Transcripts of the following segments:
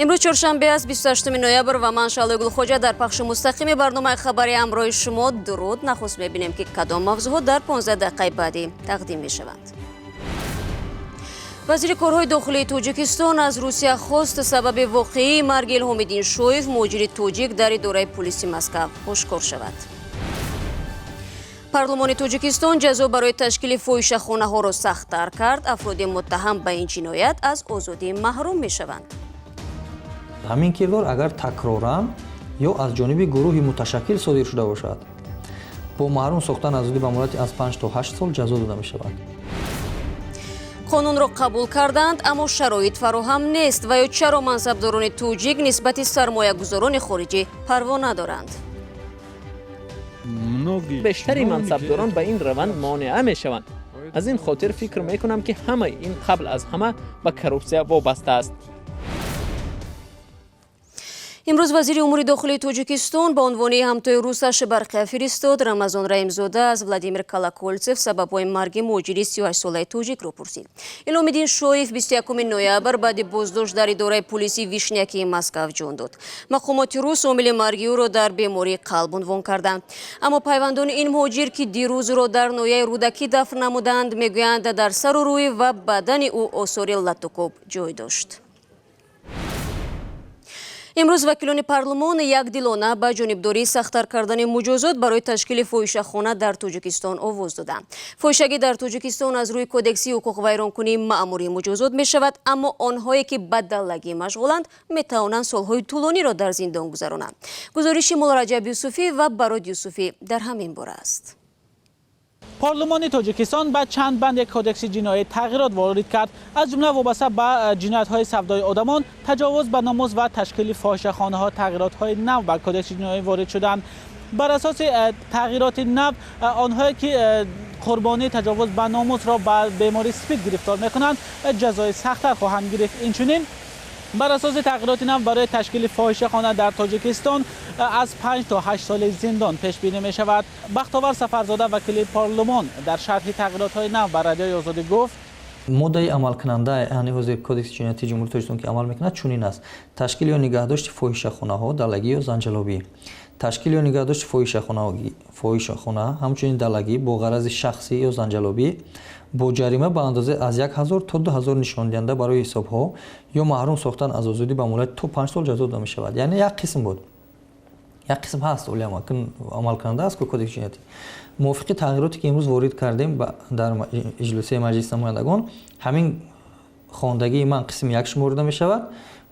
Имрӯз чоршанбе аст, 28 ноябр, ва ман, Шаҳлои Гулхоҷа, дар пахши мустақими барномаи хабарӣ ҳамроҳи шумо. Дуруд. Нахуст мебинем, ки кадом мавзӯъҳо дар 15 дақиқаи баъдӣ тақдим мешаванд. Вазири корҳои дохилии Тоҷикистон аз Русия хост, сабаби воқеии марги Илҳомиддин Шоев, муҳоҷири тоҷик, дар идораи пулиси Москав ошкор шавад. Парлумони Тоҷикистон ҷазо барои ташкили фоҳишахонаҳоро сахттар кард. Афроди муттаҳам ба ин ҷиноят аз озодӣ маҳрум мешаванд. Ҳамин кирдор агар такроран ё аз ҷониби гурӯҳи муташаккил содир шуда бошад, бо маҳрум сохтан аз озодӣ ба муддати аз 5 то 8 сол ҷазо дода мешавад. Қонунро қабул карданд, аммо шароит фароҳам нест. Ва ё чаро мансабдорони тоҷик нисбати сармоягузорони хориҷӣ парво надоранд? Бештари мансабдорон ба ин раванд монеа мешаванд. Аз ин хотир фикр мекунам, ки ҳамаи ин қабл аз ҳама ба коррупсия вобаста аст. Имрӯз вазири умури дохилии Тоҷикистон ба унвони ҳамтои русаш барқия фиристод. Рамазон Раимзода аз Владимир Колоколтсев сабабҳои марги муҳоҷири 38-солаи тоҷикро пурсид. Илҳомиддин Шоев 21 ноябр баъди боздошт дар идораи пулиси Вишнякии Москав ҷон дод. Мақомоти рус омили марги ӯро дар бемории қалб унвон карданд, аммо пайвандони ин муҳоҷир, ки дирӯз ӯро дар ноҳияи Рӯдакӣ дафн намуданд, мегӯянд, дар сару рӯй ва бадани ӯ осори латтукӯб ҷой дошт. Имрӯз вакилони парлумон якдилона ба ҷонибдории сахттар кардани муҷозот барои ташкили фоҳишахона дар Тоҷикистон овоз доданд. Фоҳишагӣ дар Тоҷикистон аз рӯи Кодекси ҳуқуқвайронкунии маъмурӣ муҷозот мешавад, аммо онҳое ки ба даллагӣ машғуланд, метавонанд солҳои тӯлониро дар зиндон гузаронанд. Гузориши Муллораҷаб Юсуфӣ ва Барод Юсуфӣ дар ҳамин бора аст. Парлумони Тоҷикистон ба чанд банди Кодекси ҷиноӣ тағйирот ворид кард, аз ҷумла вобаста ба ҷиноятҳои савдои одамон, таҷовуз ба номус ва ташкили фоҳишахонаҳо. Тағйиротҳои нав ба Кодекси ҷиноӣ ворид шуданд. Бар асоси тағйироти нав, онҳое ки қурбонии таҷовуз ба номусро ба бемории СПИД гирифтор мекунанд, ҷазои сахттар хоҳанд гирифт. Инчунин, бар асоси тағйироти нав, барои ташкили фоҳишахона дар Тоҷикистон аз 5 то 8 соли зиндон пешбинӣ мешавад. Бахтовар Сафарзода, вакили парлумон, дар шарҳи тағйиротҳои нав ба Радиои Озодӣ гуфт: Моддаи амалкунанда, яъне ҳозир Кодекси ҷиноятии Ҷумҳурии Тоҷикистон, ки амал мекунад, чунин аст: ташкил ё нигаҳдошти фоҳишахонаҳо, даллагӣ ё занҷалобӣ, ташкил ё нигаҳдошти фоҳишахона, ҳамчунин даллагӣ бо ғарази шахсӣ ё занҷалобӣ бо ҷарима ба андозаи аз 1000 то 2000 нишондиҳанда барои ҳисобҳо ё маҳрум сохтан аз озодӣ ба муҳлати то 5 сол ҷазо дода мешавад. Яъне як қисм буд, як қисм ҳаст, оли амалкунанда аст Кодекси ҷиноятӣ. Мувофиқи тағйироте ки имрӯз ворид кардем дар иҷлосияи Маҷлиси намояндагон, ҳамин хондагии ман қисми як шуморида мешавад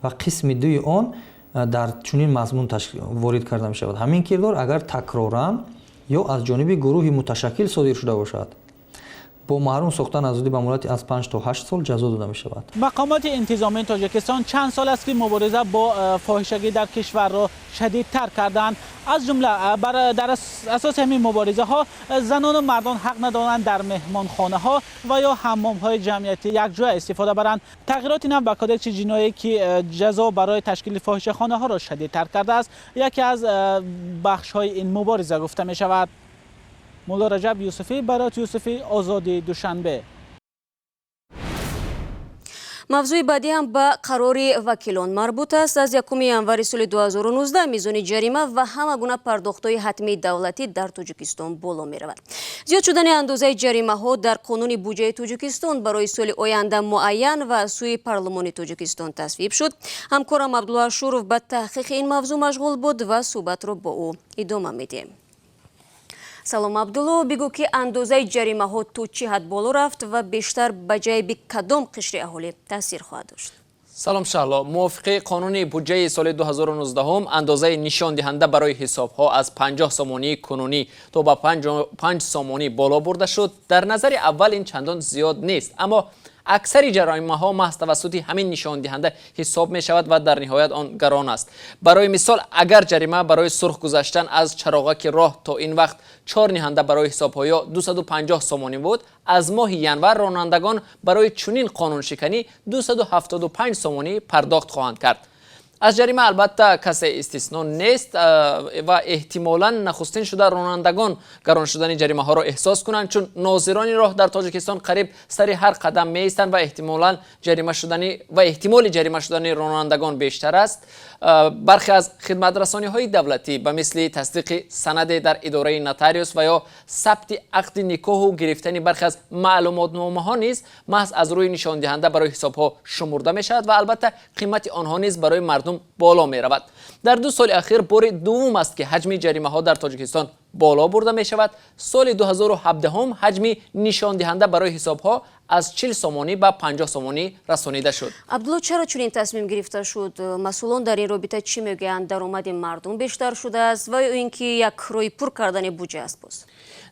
ва қисми дуи он дар чунин мазмун ворид карда мешавад: ҳамин кирдор агар такроран ё аз ҷониби гурӯҳи муташаккил содир шуда бошад, бо маҳрум сохтан аз озодӣ ба муҳлати аз 5 то 8 сол ҷазо дода мешавад. Мақомоти интизомии Тоҷикистон чанд сол аст, ки мубориза бо фоҳишагӣ дар кишварро шадидтар карданд. Аз ҷумла, дар асоси ҳамин муборизаҳо занону мардон ҳақ надоранд дар меҳмонхонаҳо ва ё ҳаммомҳои ҷамъиятӣ якҷоя истифода баранд. Тағйироти нав ба Кодекси ҷиноӣ, ки ҷазо барои ташкили фоҳишахонаҳоро шадидтар кардааст, яке аз бахшҳои ин мубориза гуфта мешавад. Мулло Раҷаб Юсуфӣ, Барот Юсуфӣ, Озодӣ, Душанбе. Мавзӯи баъдӣ ҳам ба қарори вакилон марбут аст. Аз 1 январи соли 2019 мизони ҷарима ва ҳама гуна пардохтҳои ҳатмии давлатӣ дар Тоҷикистон боло меравад. Зиёд шудани андозаи ҷаримаҳо дар Қонуни буҷаи Тоҷикистон барои соли оянда муайян ва аз сӯи Парлумони Тоҷикистон тасвиб шуд. Ҳамкорам Абдулло Ашуров ба таҳқиқи ин мавзӯъ машғул буд ва суҳбатро бо ӯ идома медиҳем. Салом, Абдулло, бигӯ, ки андозаи ҷаримаҳо то чӣ ҳад боло рафт ва бештар ба ҷайби кадом қишри аҳолӣ таъсир хоҳад дошт? Салом, Шаҳло. Мувофиқи қонуни буҷаи соли 2019, андозаи нишондиҳанда барои ҳисобҳо аз 50 сомонии кунунӣ то ба 5 сомонӣ боло бурда шуд. Дар назари аввал ин чандон зиёд нест, аммо аксари ҷаримаҳо маҳз тавассути ҳамин нишондиҳанда ҳисоб мешавад ва дар ниҳоят он гарон аст. Барои мисол, агар ҷарима барои сурх гузаштан аз чароғаки роҳ то ин вақт чор ниҳанда барои ҳисобҳоё 250 сомонӣ буд, аз моҳи январ ронандагон барои чунин қонуншиканӣ 275 сомонӣ пардохт хоҳанд кард. Аз ҷарима, албатта, касе истисно нест ва эҳтимолан нахустин шуда ронандагон гарон шудани ҷаримаҳоро эҳсос кунанд, чун нозирони роҳ дар Тоҷикистон қариб сари ҳар қадам меистанд ва эҳтимолан ҷарима шудани ва эҳтимоли ҷарима шудани ронандагон бештар аст. Бархе аз хидматрасониҳои давлатӣ, ба мисли тасдиқи санаде дар идораи нотариус ва ё сабти ақди никоҳу гирифтани бархе аз маълумотномаҳо низ маҳз аз рӯи нишондиҳанда барои ҳисобҳо шумурда мешавад ва, албатта, қимати онҳо низ барои мардум боло меравад. Дар 2 соли ахир бори дуввум аст, ки ҳаҷми ҷаримаҳо дар Тоҷикистон боло бурда мешавад. Соли 2017 ҳаҷми нишондиҳанда барои ҳисобҳо аз 40 сомонӣ ба 50 сомонӣ расонида шуд. Абдулло, чаро чунин тасмим гирифта шуд? Масъулон дар ин робита чӣ мегӯянд? Даромади мардум бештар шудааст ва ё ин ки як роҳи пур кардани буҷа аст боз?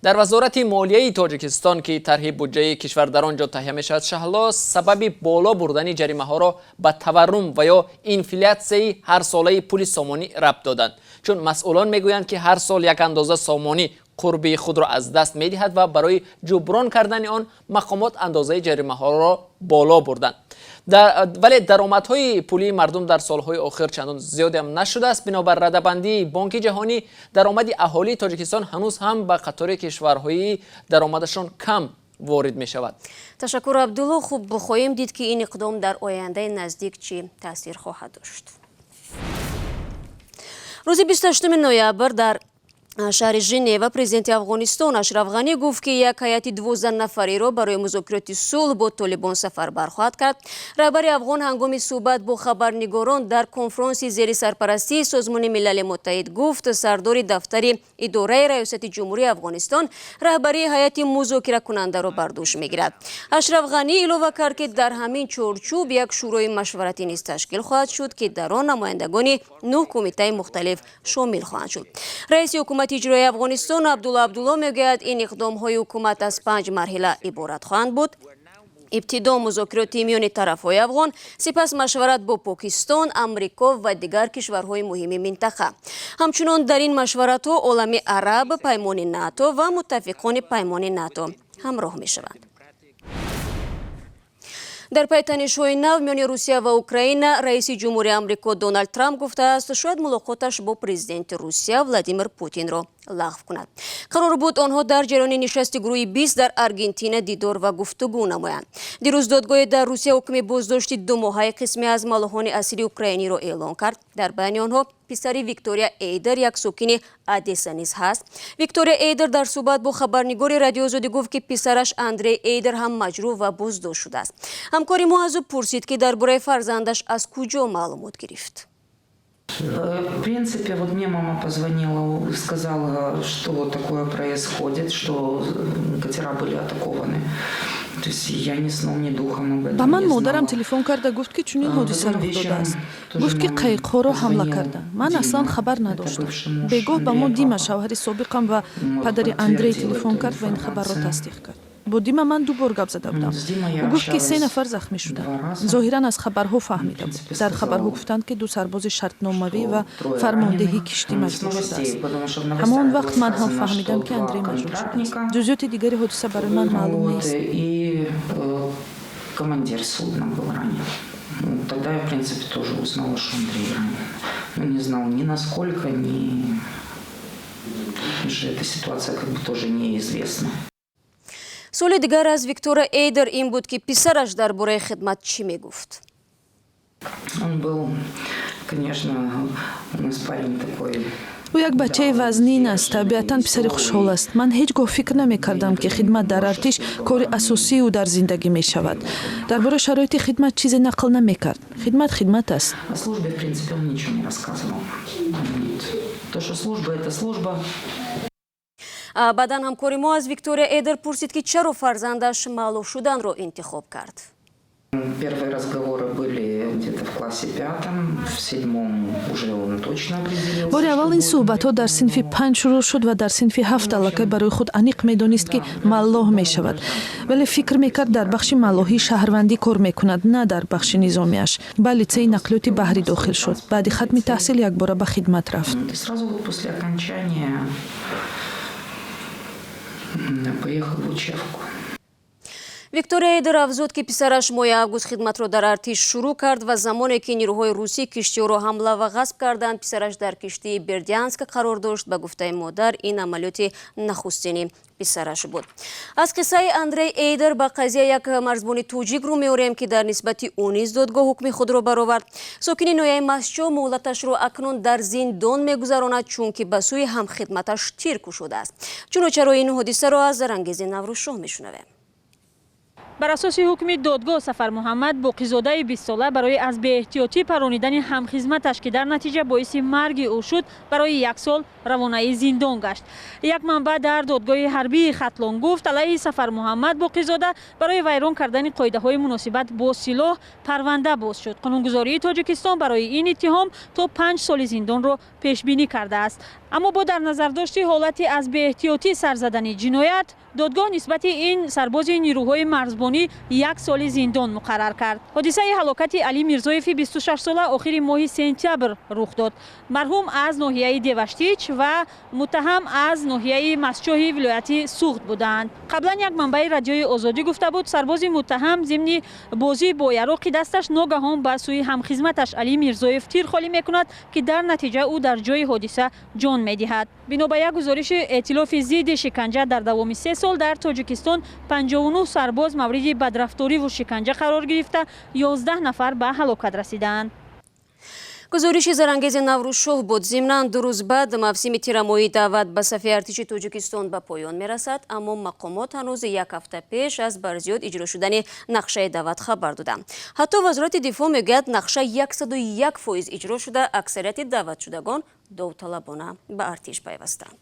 Дар Вазорати молияи Тоҷикистон, ки тарҳи буҷаи кишвар дар он ҷо таҳия мешавад, Шаҳло, сабаби боло бурдани ҷаримаҳоро ба таваррум ва ё инфлятсияи ҳарсолаи пули сомонӣ рабт доданд, чун масъулон мегӯянд, ки ҳар сол як андоза сомонӣ қурби худро аз даст медиҳад ва барои ҷуброн кардани он мақомот андозаи ҷаримаҳоро боло бурданд. Вале даромадҳои пулии мардум дар солҳои охир чандон зиёдам нашудааст. Бинобар радабандии Бонки Ҷаҳонӣ, даромади аҳолии Тоҷикистон ҳанӯз ҳам ба қатори кишварҳои даромадашон кам ворид мешавад. Ташаккур, Абдулло. Хуб, хоҳем дид, ки ин иқдом дар ояндаи наздик чӣ таъсир хоҳад дошт. Рӯзи 28 ноябр дар шаҳри Женева президенти Афғонистон Ашраф Ғанӣ гуфт, ки як ҳайати 12 нафариро барои музокироти сулҳ бо Толибон сафарбар хоҳад кард. Раҳбари афғон ҳангоми суҳбат бо хабарнигорон дар конфронси зери сарпарастии Созмони Милали Муттаҳид гуфт, сардори дафтари идораи раёсати ҷумҳурии Афғонистон раҳбарии ҳайати музокиракунандаро бар дӯш мегирад. Ашраф Ғанӣ илова кард, ки дар ҳамин чорчӯб як шӯрои машваратӣ низ ташкил хоҳад шуд, ки дар он намояндагони нӯҳ кумитаи мухталиф шомил хоҳанд шуд. Раиси ҳукумати иҷроии Афғонистон Абдулло Абдулло мегӯяд, ин иқдомҳои ҳукумат аз панҷ марҳила иборат хоҳанд буд: ибтидо музокироти миёни тарафҳои афғон, сипас машварат бо Покистон, Амрико ва дигар кишварҳои муҳими минтақа. Ҳамчунон дар ин машваратҳо олами араб, паймони НАТО ва муттафиқони паймони НАТО ҳамроҳ мешаванд. Дар пайи танишҳои нав миёни Русия ва Украина, раиси ҷумҳури Амрико Доналд Трамп гуфтааст, шояд мулоқоташ бо президенти Русия Владимир Путинро лағв кунад. Қарор буд, онҳо дар ҷараёни нишасти гурӯҳи 20 дар Аргентина дидор ва гуфтугӯ намоянд. Дирӯз додгоҳе дар Русия ҳукми боздошти думоҳаи қисме аз маллоҳони асири украиниро эълон кард. Дар байни онҳо писари Виктория Эйдер, як сокини Одесса, низ ҳаст. Виктория Эйдер дар суҳбат бо хабарнигори Радиои Озодӣ гуфт, ки писараш Андрей Эйдер ҳам маҷрӯҳ ва боздошт шудааст. Ҳамкори мо аз ӯ пурсид, ки дар бораи фарзандаш аз куҷо маълумот гирифт. В принципе, вот мне мама позвонила, сказала, что такое происходит, что катера были атакованы. То есть я ни сном, ни духом об этом Ба ман не модарам знала. телефон карда гуфт, ки чунин ҳодиса рух додааст. Гуфт, ки қайиқҳоро ҳамла карданд. Ман аслан хабар надоштам. Бегоҳ ба мо Дима, шавҳари собиқам ва падари Андрей, телефон кард ва ин хабарро тасдиқ кард. Бо Дима ман ду бор гап зада будам. Ӯ гуфт, ки се нафар захмӣ шуданд. Зоҳиран, аз хабарҳо фаҳмида буд. Дар хабарҳо гуфтанд, ки ду сарбози шартномавӣ ва фармондеҳи киштӣ маҷрӯҳ шудааст. Ҳамон вақт ман ҳам фаҳмидам, ки Андрей маҷрӯҳ шудааст. Ҷузъиёти дигари ҳодиса барои ман маълум нест. И командир судна был ранен. Ну, тогда я, в принципе, тоже узнала, что Андрей ранен. Но не знала ни насколько, ни же эта ситуация как бы тоже неизвестна. Суоли дигар аз Виктория Эйдер ин буд, ки писараш дар бораи хидмат чӣ мегуфт. Он был, конечно, у нас парень такой. Ӯ як бачаи вазнин аст, табиатан писари хушҳол аст. Ман ҳеҷ гоҳ фикр намекардам, ки хидмат дар артиш кори асосии ӯ дар зиндагӣ мешавад. Дар бораи шароити хидмат чизе нақл намекард. Хидмат хидмат аст. О службе, в принципе, он ничего не рассказывал. Вот. То, что служба – это служба. Баъдан ҳамкори мо аз Виктория Эйдер пурсид, ки чаро фарзандаш маллоҳ шуданро интихоб кард. Первые разговоры были где-то в классе пятом, в седьмом уже он точно определился. Бори аввал ин суҳбатҳо дар синфи панҷ шурӯъ шуд ва дар синфи ҳафт аллакай барои худ аниқ медонист, ки маллоҳ мешавад. Вале фикр мекард, дар бахши маллоҳии шаҳрвандӣ кор мекунад, на дар бахши низомиаш. Ба литсеи нақлиёти баҳрӣ дохил шуд. Баъди хатми таҳсил якбора ба хидмат рафт. И сразу вот после окончания поехал в учебку. Виктория Эйдер афзуд, ки писараш моҳи август хидматро дар артиш шурӯъ кард ва замоне ки нирӯҳои русӣ киштиҳоро ҳамла ва ғасб карданд, писараш дар киштии Бердянск қарор дошт. Ба гуфтаи модар, ин амалиёти нахустини писараш буд. Аз қиссаи Андрей Эйдер ба қазия як марзбони тоҷик рӯ меорем, ки дар нисбати ӯ низ додгоҳ ҳукми худро баровард. Сокини ноҳияи Мастчоҳ муҳлаташро акнун дар зиндон мегузаронад, чунки ба сӯи ҳамхидматаш тир кушодааст. Чуну чаро ин ҳодисаро аз Зарангези Наврӯзшоҳ мешунавем. Бар асоси ҳукми додгоҳ, Сафармуҳаммад Боқизодаи 20-сола барои аз беэҳтиётӣ паронидани ҳамхизматаш, ки дар натиҷа боиси марги ӯ шуд, барои як сол равонаи зиндон гашт. Як манбаъ дар додгоҳи ҳарбии Хатлон гуфт, алайҳи Сафармуҳаммад Боқизода барои вайрон кардани қоидаҳои муносибат бо силоҳ парванда боз шуд. Қонунгузории Тоҷикистон барои ин иттиҳом то 5 соли зиндонро пешбинӣ кардааст, аммо бо дар назардошти ҳолати аз беэҳтиётӣ сар задани ҷиноят, додгоҳ нисбати ин сарбози нирӯҳои марзбонӣ як соли зиндон муқаррар кард. Ҳодисаи ҳалокати Алӣ Мирзоеви 26-сола охири моҳи сентябр рух дод. Марҳум аз ноҳияи Деваштич ва муттаҳам аз ноҳияи Мастчоҳи вилояти Суғд буданд. Қаблан як манбаи Радиои Озодӣ гуфта буд, сарбози муттаҳам зимни бозӣ бо яроқи дасташ ногаҳон ба сӯи ҳамхизматаш Алӣ Мирзоев тир холӣ мекунад, ки дар натиҷа ӯ дар ҷои ҳодиса ҷон медиҳад. Бино ба як гузориши Эътилофи зидди шиканҷа, дар давоми 3 сол дар Тоҷикистон 59 сарбоз мавриди бадрафториву шиканҷа қарор гирифта, 11 нафар ба ҳалокат расидаанд. Гузориши Зарангези Наврӯзшоҳ буд. Зимнан, 2 рӯз баъд мавсими тирамоҳии даъват ба сафи артиши Тоҷикистон ба поён мерасад, аммо мақомот ҳанӯз як ҳафта пеш аз барзиёд иҷро шудани нақшаи даъват хабар доданд. Ҳатто Вазорати дифоъ мегӯяд, нақша 101% иҷро шуда, аксарияти даъватшудагон довталабона ба артиш пайвастанд.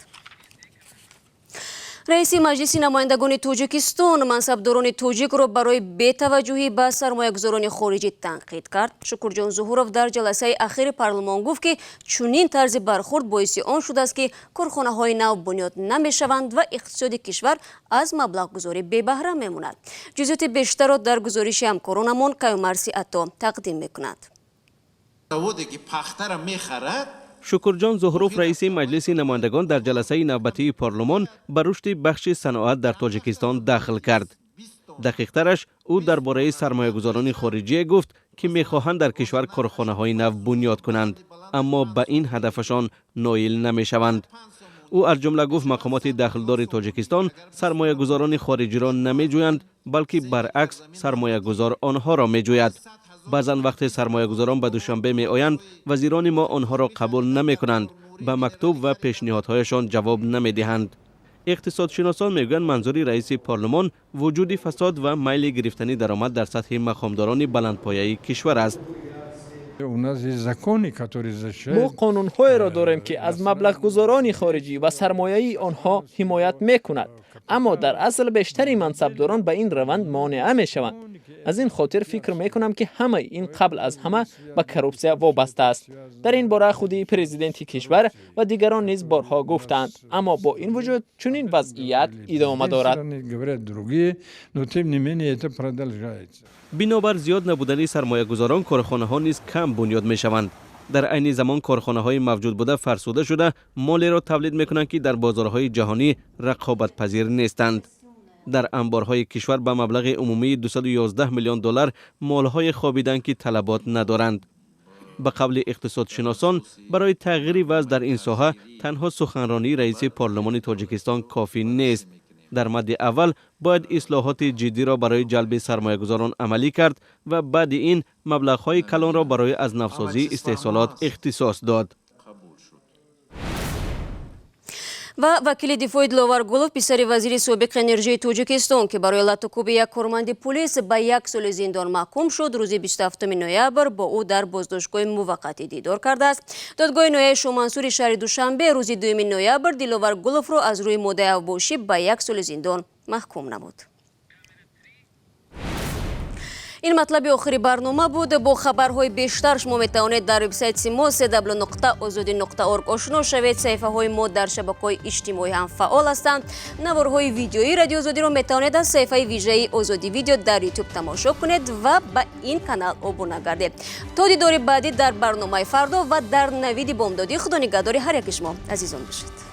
Раиси Маҷлиси намояндагони Тоҷикистон мансабдорони тоҷикро барои бетаваҷҷӯҳӣ ба сармоягузорони хориҷӣ танқид кард. Шукурҷон Зуҳуров дар ҷаласаи ахири парлумон гуфт, ки чунин тарзи бархурд боиси он шудааст, ки корхонаҳои нав бунёд намешаванд ва иқтисоди кишвар аз маблағгузорӣ бебаҳра мемонад. Ҷузъиёти бештарро дар гузориши ҳамкоронамон Каюмарси Ато тақдим мекунад. Заводе ки пахтара мехарад. Шукурҷон Зуҳуров, раиси Маҷлиси намояндагон, дар ҷаласаи навбатии парлумон ба рушди бахши саноат дар Тоҷикистон дахл кард. Дақиқтараш, ӯ дар бораи сармоягузорони хориҷие гуфт, ки мехоҳанд дар кишвар корхонаҳои нав бунёд кунанд, аммо ба ин ҳадафашон ноил намешаванд. Ӯ аз ҷумла гуфт, мақомоти дахлдори Тоҷикистон сармоягузорони хориҷиро намеҷӯянд, балки баръакс, сармоягузор онҳоро меҷӯяд. Баъзан вақте сармоягузорон ба Душанбе меоянд, вазирони мо онҳоро қабул намекунанд, ба мактуб ва пешниҳодҳояшон ҷавоб намедиҳанд. Иқтисодшиносон мегӯянд, манзури раиси парлумон вуҷуди фасод ва майли гирифтани даромад дар сатҳи мақомдорони баландпояи кишвар аст. Мо қонунҳоеро дорем, ки аз маблағгузорони хориҷӣ ва сармояи онҳо ҳимоят мекунад, аммо дар асл бештари мансабдорон ба ин раванд монеа мешаванд. Аз ин хотир фикр мекунам, ки ҳамаи ин қабл аз ҳама ба коррупсия вобаста аст. Дар ин бора худи президенти кишвар ва дигарон низ борҳо гуфтаанд, аммо бо ин вуҷуд чунин вазъият идома дорад. Бинобар зиёд набудани сармоягузорон, корхонаҳо низ кам бунёд мешаванд. Дар айни замон корхонаҳои мавҷуд буда фарсуда шуда, молеро тавлид мекунанд, ки дар бозорҳои ҷаҳонӣ рақобатпазир нестанд. Дар анборҳои кишвар ба маблағи умумии 211 миллион доллар молҳое хобиданд, ки талабот надоранд. Ба қавли иқтисодшиносон, барои тағйири вазъ дар ин соҳа танҳо суханронии раиси парлумони Тоҷикистон кофӣ нест. Дар мадди аввал бояд ислоҳоти ҷиддиро барои ҷалби сармоягузорон амалӣ кард ва баъди ин маблағҳои калонро барои аз навсозии истеҳсолот ихтисос дод. Ва вакили дифои Диловар Гулов, писари вазири собиқи энержии Тоҷикистон, ки барои латукӯби як корманди пулис ба як соли зиндон маҳкум шуд, рӯзи 27 ноябр бо ӯ дар боздоштгоҳи муваққатӣ дидор кардааст. Додгоҳи ноҳияи Шомансури шаҳри Душанбе рӯзи 2 ноябр Диловар Гуловро аз рӯи моддаи авбошӣ ба як соли зиндон маҳкум намуд. Ин матлаби охири барнома буд. Бо хабарҳои бештар шумо метавонед дар вебсайти мо cw.ozodi.org ошно шавед. Саҳифаҳои мо дар шабакаҳои иҷтимоӣ ҳам фаъол ҳастанд. Наворҳои видеоии Радиои Озодиро метавонед аз саҳифаи вижаи Озодӣ Видео дар Ютуб тамошо кунед ва ба ин канал обуна гардед. То дидори баъдӣ дар барномаи фардо ва дар навиди бомдодӣ, худо нигаҳдори ҳар яки шумо азизон бошед.